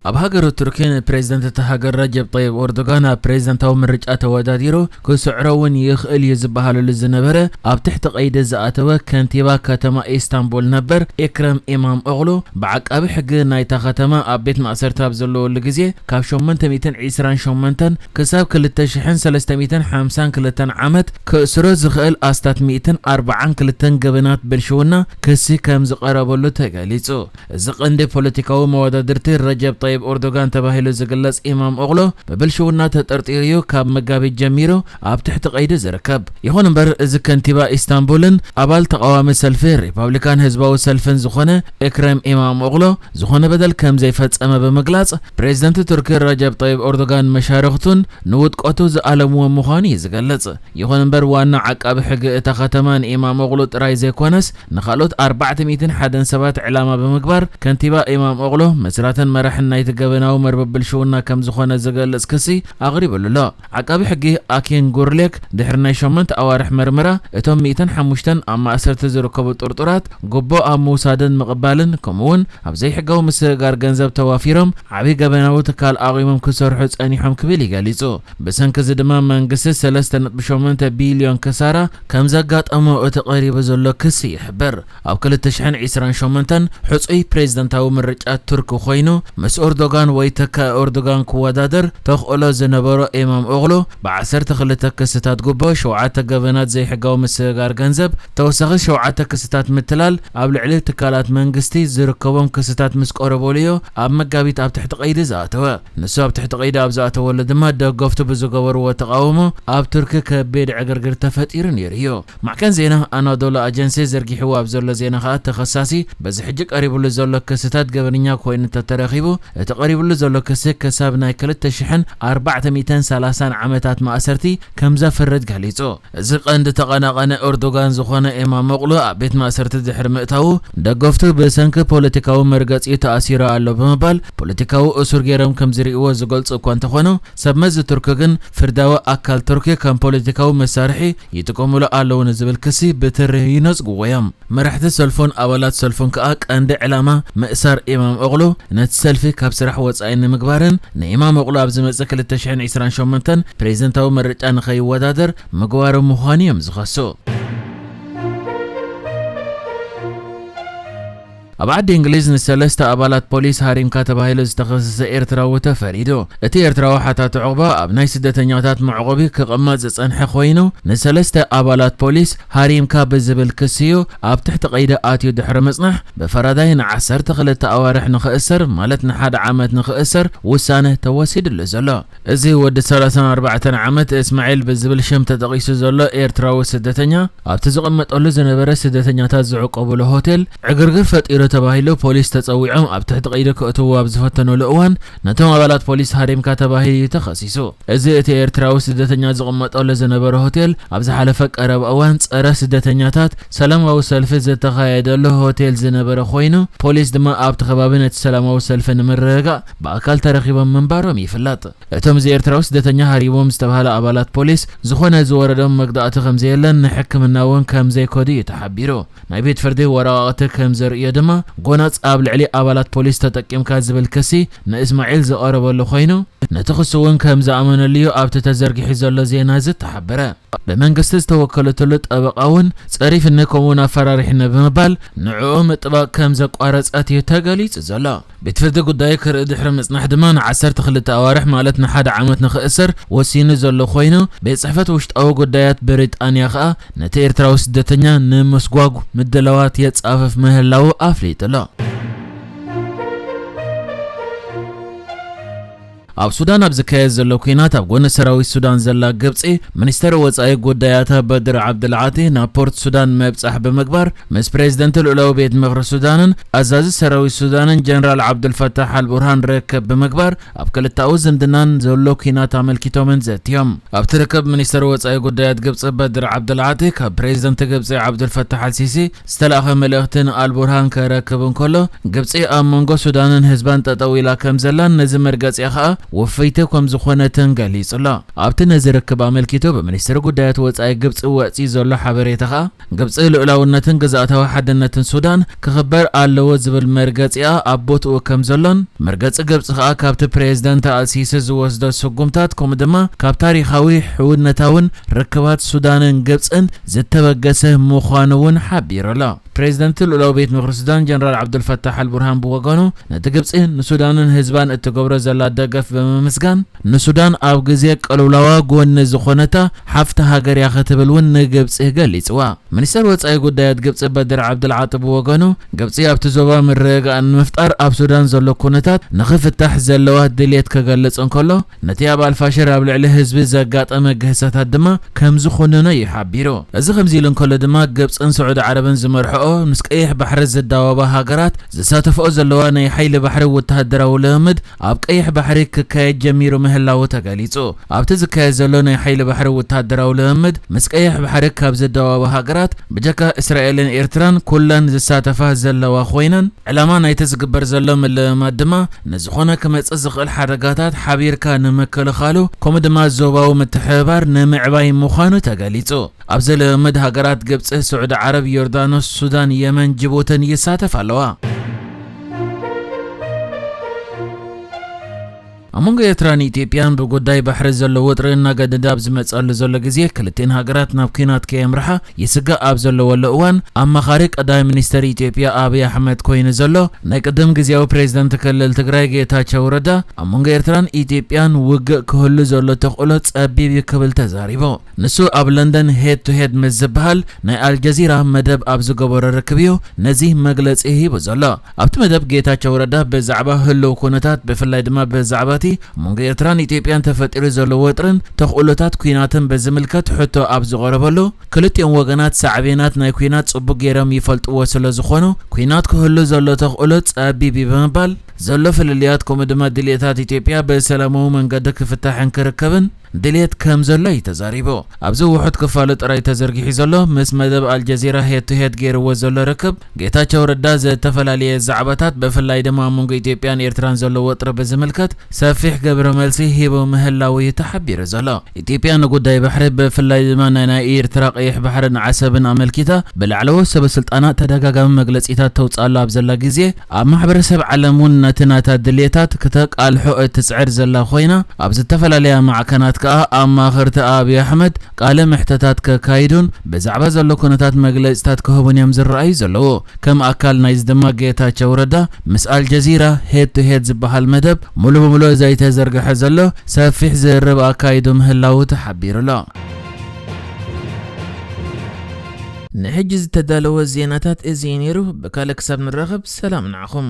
ኣብ ሃገረ ቱርኪ ንፕሬዝደንት እታ ሃገር ረጀብ ጠይብ ኤርዶጋን ኣብ ፕሬዝደንታዊ ምርጫ ተወዳዲሩ ክስዕሮ እውን ይኽእል እዩ ዝበሃለሉ ዝነበረ ኣብ ትሕቲ ቀይዲ ዝኣተወ ከንቲባ ከተማ ኢስታንቡል ነበር ኤክረም ኢማም ኦግሉ ብዓቃቢ ሕጊ ናይታ ከተማ ኣብ ቤት ማእሰርቲ ኣብ ዘለወሉ ግዜ ካብ ሸሞንተ ሚእትን ዕስራን ሸሞንተን ክሳብ ክልተ ሽሕን ሰለስተ ሚእትን ሓምሳን ክልተን ዓመት ክእስሮ ዝኽእል ኣስታት ሚእትን ኣርባዓን ክልተን ገበናት ብልሽውና ክሲ ከም ዝቐረበሉ ተገሊጹ። እዚ ቀንዲ ፖለቲካዊ መወዳድርቲ ረጀብ ጠይብ ኤርዶጋን ተባሂሉ ዝግለጽ ኢማም ኦግሎ ብብልሽውና ተጠርጢሩ እዩ ካብ መጋቢት ጀሚሩ ኣብ ትሕቲ ቀይዲ ዝርከብ። ይኹን እምበር እዚ ከንቲባ ኢስታንቡልን ኣባል ተቓዋሚ ሰልፊ ሪፓብሊካን ህዝባዊ ሰልፍን ዝኾነ ኤክረም ኢማም ኦግሎ ዝኾነ በደል ከም ዘይፈጸመ ብምግላጽ ፕሬዝደንት ቱርኪ ረጀብ ጠይብ ኤርዶጋን መሻርኽቱን ንውድቀቱ ዝኣለምዎ ምዃኑ እዩ ዝገልጽ። ይኹን እምበር ዋና ዓቃቢ ሕጊ እታ ከተማ ንኢማም ኦግሎ ጥራይ ዘይኮነስ ንኻልኦት ኣርባዕተ ሚእትን ሓደን ሰባት ዕላማ ብምግባር ከንቲባ ኢማም ኦግሎ መስራትን መራሕን ናይቲ ገበናዊ መርበብ ብልሽውና ከም ዝኾነ ዝገልጽ ክሲ ኣቕሪብሉ ኣሎ። ዓቃቢ ሕጊ ኣኪን ጉርሌክ ድሕሪ ናይ ሸሞንተ ኣዋርሕ መርመራ እቶም ሚእትን ሓሙሽተን ኣብ ማእሰርቲ ዝርከቡ ጥርጡራት ጉቦ ኣብ ምውሳድን ምቕባልን ከምኡውን ኣብ ዘይሕጋዊ ምስግጋር ገንዘብ ተዋፊሮም ዓብዪ ገበናዊ ትካል ኣቑሞም ክሰርሑ ጸኒሖም ክብል ይገሊጹ። ብሰንኪ እዚ ድማ መንግስቲ ሰለስተ ነጥቢ ሸሞንተ ቢልዮን ክሳራ ከም ዘጋጠሞ እቲ ቀሪቡ ዘሎ ክሲ ይሕብር። ኣብ ክልተ ሽሕን ዕስራን ሸሞንተን ሕጹይ ፕሬዝደንታዊ ምርጫ ቱርኪ ኮይኑ ምስ ኤርዶጋን ወይ ተካ ኤርዶጋን ክወዳደር ተኽእሎ ዝነበሮ ኢማም ኦግሎ ብዓሰርተ ክልተ ክስታት ጉቦ፣ ሸውዓተ ገበናት ዘይሕጋዊ ምስግጋር ገንዘብ፣ ተወሳኺ ሸውዓተ ክስታት ምትላል ኣብ ልዕሊ ትካላት መንግስቲ ዝርከቦም ክስታት ምስ ቀረበሉ እዩ ኣብ መጋቢት ኣብ ትሕቲ ቀይዲ ዝኣተወ። ንሱ ኣብ ትሕቲ ቀይዲ ኣብ ዝኣተወሉ ድማ ደገፍቱ ብዝገበርዎ ተቓውሞ ኣብ ቱርኪ ከቢድ ዕግርግር ተፈጢሩ ነይሩ እዩ። ማዕከን ዜና ኣናዶሉ ኣጀንሲ ዘርጊሕዎ ኣብ ዘሎ ዜና ከኣ ተኸሳሲ በዚ ሕጂ ቀሪብሉ ዘሎ ክስታት ገበነኛ ኮይኑ እንተተረኺቡ እቲ ቀሪብሉ ዘሎ ክሲ ክሳብ ናይ ክልተ ሽሕን ኣርባዕተ ሚእትን ሰላሳን ዓመታት ማእሰርቲ ከም ዘፍርድ ገሊጹ። እዚ ቀንዲ ተቐናቐኒ ኤርዶጋን ዝኾነ ኢማም ኦግሉ ኣብ ቤት ማእሰርቲ ድሕሪ ምእታዉ ደገፍቱ ብሰንኪ ፖለቲካዊ መርገጺኡ ተኣሲሩ ኣሎ ብምባል ፖለቲካዊ እሱር ገይሮም ከም ዝርእይዎ ዝገልጹ እኳ እንተኾኑ ሰብ መዚ ቱርኪ ግን ፍርዳዊ ኣካል ቱርኪ ከም ፖለቲካዊ መሳርሒ ይጥቀሙሉ ኣለዉ ንዝብል ክሲ ብትሪ ይነጽግዎ እዮም። መራሕቲ ሰልፉን ኣባላት ሰልፉን ከኣ ቀንዲ ዕላማ ምእሳር ኢማም ኦግሉ ነቲ ሰልፊ ካብ ስራሕ ወጻኢ ንምግባርን ንኢማም ኦግሉ ኣብ ዝመጽእ ክልተ ሽሕን ዕስራን ሸሞንተን ፕሬዝደንታዊ ምርጫ ንኸይወዳደር ምግባሩ ምዃኑ እዮም ዝኸሱ። ኣብ ዓዲ እንግሊዝ ንሰለስተ ኣባላት ፖሊስ ሃሪምካ ተባሂሉ ዝተኸሰሰ ኤርትራዊ ተፈሪዱ። እቲ ኤርትራዊ ሓታቲ ዑቕባ ኣብ ናይ ስደተኛታት መዕቆቢ ክቕመጥ ዝጸንሐ ኮይኑ ንሰለስተ ኣባላት ፖሊስ ሃሪምካ ብዝብል ክሲ እዩ ኣብ ትሕቲ ቀይዲ ኣትዩ ድሕሪ ምጽናሕ ብፈራዳይ ንዓሰርተ ክልተ ኣዋርሕ ንኽእሰር ማለት ንሓደ ዓመት ንኽእሰር ውሳነ ተወሲድሉ ዘሎ። እዚ ወዲ ሰላሳን ኣርባዕተን ዓመት እስማዒል ብዝብል ሽም ተጠቒሱ ዘሎ ኤርትራዊ ስደተኛ ኣብቲ ዝቕመጠሉ ዝነበረ ስደተኛታት ዝዕቆብሉ ሆቴል ዕግርግር ፈጢሩ ተባሂሉ ፖሊስ ተጸዊዖም ኣብ ትሕቲ ቀይዲ ከእትውዎ ኣብ ዝፈተኑሉ እዋን ነቶም ኣባላት ፖሊስ ሃሪምካ ተባሂሉ እዩ ተኸሲሱ። እዚ እቲ ኤርትራዊ ስደተኛ ዝቕመጠሉ ዝነበረ ሆቴል ኣብ ዝሓለፈ ቀረባ እዋን ጸረ ስደተኛታት ሰላማዊ ሰልፊ ዝተኻየደሉ ሆቴል ዝነበረ ኮይኑ ፖሊስ ድማ ኣብቲ ከባቢ ነቲ ሰላማዊ ሰልፊ ንምርግጋእ ብኣካል ተረኺቦም ምንባሮም ይፍለጥ። እቶም እዚ ኤርትራዊ ስደተኛ ሃሪቦም ዝተባህለ ኣባላት ፖሊስ ዝኾነ ዝወረዶም መግዳእቲ ከም ዘየለን ንሕክምና እውን ከም ዘይከዱ እዩ ተሓቢሩ። ናይ ቤት ፍርዲ ወረቓቕቲ ከም ዘርእዮ ድማ ጎነጽ ኣብ ልዕሊ ኣባላት ፖሊስ ተጠቂምካ ዝብል ክሲ ንእስማዒል ዝቐረበሉ ኮይኑ ነቲ ክሲ እውን ከም ዝኣመነሉ እዩ ኣብቲ ተዘርጊሑ ዘሎ ዜና ዝተሓበረ። ብመንግስቲ ዝተወከለትሉ ጠበቓ እውን ጸሪፍኒ ከምኡውን ኣፈራሪሕኒ ብምባል ንዕኡ ምጥባቕ ከም ዘቋረጸት እዩ ተገሊጹ ዘሎ። ቤት ፍርዲ ጉዳይ ክርኢ ድሕሪ ምጽናሕ ድማ ንዓሰርተ ክልተ ኣዋርሕ ማለት ንሓደ ዓመት ንኽእሰር ወሲኑ ዘሎ ኮይኑ ቤት ጽሕፈት ውሽጣዊ ጉዳያት ብሪጣንያ ከኣ ነቲ ኤርትራዊ ስደተኛ ንምስጓጉ ምድላዋት የጻፍፍ ምህላዉ ኣፍሊጡ ኣሎ። ኣብ ሱዳን ኣብ ዝካየድ ዘሎ ኲናት ኣብ ጎኒ ሰራዊት ሱዳን ዘላ ግብጺ ሚኒስተር ወጻኢ ጉዳያታ በድር ዓብድልዓቲ ናብ ፖርት ሱዳን መብጻሕ ብምግባር ምስ ፕሬዝደንት ልኡላዊ ቤት ምኽሪ ሱዳንን ኣዛዚ ሰራዊት ሱዳንን ጀነራል ዓብዱልፈታሕ ኣልቡርሃን ርክብ ብምግባር ኣብ ክልታዊ ዝምድናን ዘሎ ኲናት ኣመልኪቶምን ዘትዮም። ኣብቲ ርክብ ሚኒስተር ወጻኢ ጉዳያት ግብጺ በድር ዓብዱልዓቲ ካብ ፕሬዝደንት ግብጺ ዓብዱልፈታሕ ኣልሲሲ ዝተላእኸ መልእኽቲ ንኣልቡርሃን ከረክብ እንከሎ ግብጺ ኣብ መንጎ ሱዳንን ህዝባን ጠጠው ኢላ ከም ዘላን ነዚ መርገጺኣ ከኣ ውፍይቲ ከም ዝኾነትን ገሊጹ ኣሎ። ኣብቲ ነዚ ርክብ ኣመልኪቱ ብሚኒስትሪ ጉዳያት ወጻኢ ግብጺ ወጺኡ ዘሎ ሓበሬታ ከኣ፣ ግብጺ ልኡላውነትን ግዝኣታዊ ሓድነትን ሱዳን ክኽበር ኣለዎ ዝብል መርገጺኣ ኣብ ቦትኡ ከም ዘሎን፣ መርገጺ ግብጺ ከኣ ካብቲ ፕሬዝደንት ኣልሲሲ ዝወስዶ ስጉምታት፣ ከምኡ ድማ ካብ ታሪኻዊ ሕውነታውን ርክባት ሱዳንን ግብጽን ዝተበገሰ ምዃኑ እውን ሓቢሩ ኣሎ። ፕሬዝደንት ልኡላዊ ቤት ምኽሪ ሱዳን ጀነራል ዓብዱልፈታሕ ኣልቡርሃን ብወገኑ፣ ነቲ ግብጺ ንሱዳንን ህዝባን እትገብሮ ዘላ ደገፍ ብምምስጋን፣ ንሱዳን ኣብ ግዜ ቅልውላዋ ጎኒ ዝኾነታ ሓፍቲ ሃገር እያ ክትብል እውን ንግብጺ ገሊጽዋ። ሚኒስተር ወጻኢ ጉዳያት ግብጺ በድር ዓብዱልዓጢ ብወገኑ፣ ግብጺ ኣብቲ ዞባ ምርግጋእ ንምፍጣር ኣብ ሱዳን ዘሎ ኩነታት ንኽፍታሕ ዘለዋ ድልየት ክገልጽ እንከሎ፣ ነቲ ኣብ ኣልፋሽር ኣብ ልዕሊ ህዝቢ ዘጋጠመ ግህሰታት ድማ ከም ዝኾነኖ እዩ ሓቢሩ። እዚ ከምዚ ኢሉ እንከሎ ድማ፣ ግብጽን ስዑዲ ዓረብን ዝመርሕኦ ምስ ቀይሕ ባሕሪ ዝዳወባ ሃገራት ዝሳተፍኦ ዘለዋ ናይ ሓይሊ ባሕሪ ወተሃደራዊ ልምምድ ኣብ ቀይሕ ባሕሪ ክካየድ ጀሚሩ ምህላዉ ተገሊጹ። ኣብቲ ዝካየድ ዘሎ ናይ ሓይሊ ባሕሪ ወተሃደራዊ ልምምድ ምስ ቀይሕ ባሕሪ ካብ ዝዳወባ ሃገራት ብጀካ እስራኤልን ኤርትራን ኩለን ዝሳተፋ ዘለዋ ኮይነን፣ ዕላማ ናይቲ ዝግበር ዘሎ ምልምማድ ድማ ንዝኾነ ክመጽእ ዝኽእል ሓደጋታት ሓቢርካ ንምክልኻሉ፣ ከምኡ ድማ ዞባዊ ምትሕብባር ንምዕባይ ምዃኑ ተገሊጹ። ኣብዚ ልምምድ ሃገራት ግብጺ፣ ስዑዲ ዓረብ፣ ዮርዳኖስ፣ ሱዳን፣ የመን፣ ጅቡትን ይሳተፋ ኣለዋ። ኣብ መንጎ ኤርትራን ኢትዮጵያን ብጉዳይ ባሕሪ ዘሎ ወጥሪ እናገደደ ኣብ ዝመጽኣሉ ዘሎ ግዜ፣ ክልቲኤን ሃገራት ናብ ኲናት ከየምርሓ ይስጋእ ኣብ ዘለወሉ እዋን፣ ኣማኻሪ ቀዳማይ ሚኒስተር ኢትዮጵያ ኣብይ ኣሕመድ ኮይኑ ዘሎ፣ ናይ ቅድም ግዜያዊ ፕሬዝደንት ክልል ትግራይ ጌታቸው ረዳ፣ ኣብ መንጎ ኤርትራን ኢትዮጵያን ውግእ ክህሉ ዘሎ ተኽእሎ ጸቢብ እዩ ክብል ተዛሪቡ። ንሱ ኣብ ለንደን ሄድ ቱ ሄድ ምስ ዝበሃል ናይ ኣልጀዚራ መደብ ኣብ ዝገበሮ ርክብ እዩ ነዚ መግለጺ ሂቡ ዘሎ። ኣብቲ መደብ ጌታቸው ረዳ ብዛዕባ ህልው ኩነታት፣ ብፍላይ ድማ ብዛዕባ እቲ መንጎ ኤርትራን ኢትዮጵያን ተፈጢሩ ዘሎ ወጥርን ተኽእሎታት ኲናትን ብዝምልከት ሕቶ ኣብ ዝቐረበሉ፣ ክልቲኦም ወገናት ሳዕቤናት ናይ ኲናት ጽቡቕ ገይሮም ይፈልጥዎ ስለ ዝኾኑ፣ ኲናት ክህሉ ዘሎ ተኽእሎ ጸቢብ እዩ ብምባል፣ ዘሎ ፍልልያት ከምኡ ድማ ድልየታት ኢትዮጵያ ብሰላማዊ መንገዲ ክፍታሕን ክርከብን ድልየት ከም ዘሎ እዩ ተዛሪቡ። ኣብዚ ውሑድ ክፋሉ ጥራይ ተዘርጊሑ ዘሎ፣ ምስ መደብ ኣልጀዚራ ሄድ ቱ ሄድ ገይርዎ ዘሎ ርክብ፣ ጌታቸው ረዳ ዝተፈላለየ ዛዕባታት፣ ብፍላይ ድማ ኣብ መንጎ ኢትዮጵያን ኤርትራን ዘሎ ወጥሪ ብዝምልከት ሰፊሕ ግብረ መልሲ ሂቡ ምህላዉ እዩ ተሓቢሩ ዘሎ። ኢትዮጵያ ንጉዳይ ባሕሪ፣ ብፍላይ ድማ ናይ፣ ናይ ኤርትራ ቀይሕ ባሕርን ዓሰብን ኣመልኪታ ብላዕለዎት ሰበ ስልጣናት ተደጋጋሚ መግለጺታት ተውጽኣሉ ኣብ ዘላ ግዜ፣ ኣብ ማሕበረሰብ ዓለም እውን ነቲ ናታ ድልየታት ክተቃልሖ እትጽዕር ዘላ ኮይና፣ ኣብ ዝተፈላለያ ማዕከናት ከኣ ኣማኸርቲ ኣብይ ኣሕመድ ቃለ መሕተታት ከካይዱን ብዛዕባ ዘሎ ኩነታት መግለጺታት ክህቡን እዮም ዝረኣዩ ዘለዉ። ከም ኣካል ናይዚ ድማ ጌታቸው ረዳ ምስ ኣልጀዚራ ሄድ ቱ ሄድ ዝበሃል መደብ ሙሉ ብሙሉ ዘይተዘርግሐ ዘሎ ሰፊሕ ዝርርብ ኣካይዱ ምህላዉ ተሓቢሩ ኣሎ። ንሕጂ ዝተዳለወ ዜናታት እዚ እዩ ነይሩ። ብካልእ ክሳብ ንራኸብ ሰላም ንዓኹም።